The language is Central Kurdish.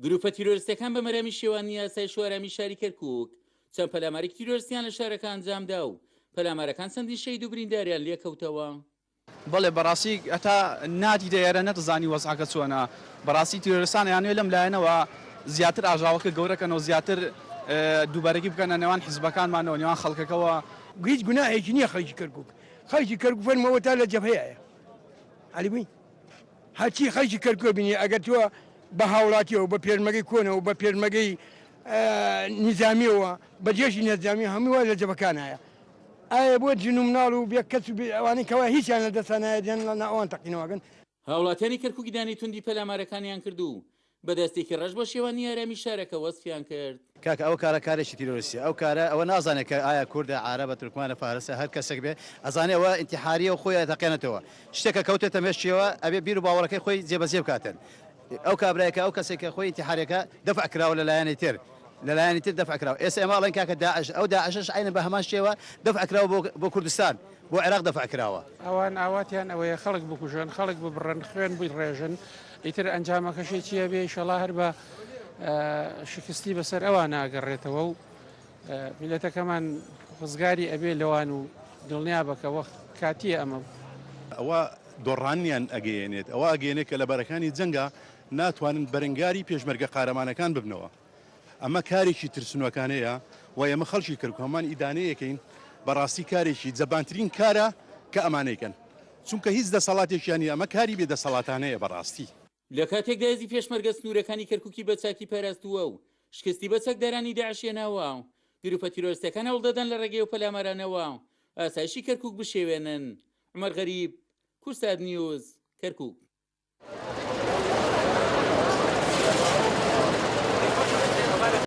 گروپە تیرۆرستەکان بە مەرامی شێواندنی ئاسایش و ئارامی شاری کەرکوک چەند پەلامارێکی تیرۆرستیان لە شارەکە ئەنجامدا و پەلامارەکان چەندین شەهید و برینداریان لێکەوتەوە. بەڵێ بەڕاستی هەتا ناتیتە ئێرە نەتزانی وەزعەکە چۆنە بەڕاستی تیرۆرستان ئەیانەوێ لەم لایەنەوە زیاتر ئاژاوەکە گەورە کەنەوە زیاتر دووبەرەکی بکەنە نێوان حیزبەکانمانەوە نێوان خەڵکەکەوە. هیچ گوناهێکی نییە خەڵکی کەرکوک خەڵکی کەرکوک فەرموو ئەوەتا لە جەبهەیە عەلی بووی هەرچی خەڵکی کەرکوک بینی ئەگەر تۆ بە هاوڵاتیەوە بە پێشمەگەی کۆنەوە بە پێشمەگەی نیزامیەوە بە جێشی نەزامی هەموو وا لە جەبەکانایە ئایا بۆ ژن و مناڵ و بێ کەس و بێ ئەوانەی کەوا هیچیان لە دەستا نایە دێن لە ئەوان تەقینەوەکەن. هاوڵاتیانی کەرکوک ئیدانەی توندی پەلامارەکانیان کرد و بە دەستێکی ڕەش بۆ شێواندنی ئارامی شارەکە وەسفیان کرد. کاکە ئەو کارە کارێکی تیرۆریستیە ئەو کارە ئەوە نازانێ کە ئایا کوردە عارەبە تورکمانە فارسە هەر کەسێک بێ ئەزانێ ئەوە ئینتیحاریە و خۆی ئەتەقێنێتەوە شتێکە کەوتێتە مێشکیەوە ئەبێ بیر و باوەڕەکەی خۆی جێبەجێ بکاتن ئەو کابرایە کە ئەو کەسێک کە خۆی ئینتیحاریەکە دەفع کراوە لە لایەنی تر لە لایەنی تر دەفع کراوە ئێستا ئێمە ئەڵێن کاکە داعش ئەو داعشەش عەینەن بە هەمان شێوە دەفع کراوە بۆ بۆ کوردستان بۆ عێراق دەفع کراوە. ئەوان ئاواتیان ئەوەیە خەڵک بکوژن، خەڵک ببڕن، خوێن بڕێژن، ئیتر ئەنجامەکەشی چییە بێ ئیشەڵا هەر بە شکستی بەسەر ئەوانە ئەگەڕێتەوە و میلەتەکەمان ڕزگاری ئەبێ لەوان و دڵنیابە کە وەخت کاتییە ئەمە. ئەوە دۆڕانیان ئەگەیەنێت، ئەوە ئەگەیەنێت کە لە بەرەکانی جەنگا ناتوانن بەرەنگاری پێشمەرگە قارەمانەکان ببنەوە. ئەمە کارێکی ترسنۆکانەیە و ئێمە خەڵکی کەرکوک هەموومان ئیدانەی ئەکەین، بەڕاستی کارێکی جەبانترین کارە کە ئەمانەیکەن، چونکە هیچ دەسەڵاتێکیان نییە، ئەمە کاری بێ دەسەڵاتانەیە بەڕاستی. لە کاتێکدا هێزی پێشمەرگە سنوورەکانی کەرکوکی بە چاکی پاراستووە و شکستی بە چەکدارانی داعش هێناوە، گروپە تیرۆرستەکان هەوڵدەدەن لە ڕێگەی ئەو پەلامارانەوە ئاسایشی کەرکوک بشێوێنن. عومەر غەریب، کوردسات نیوز، کەرکوک.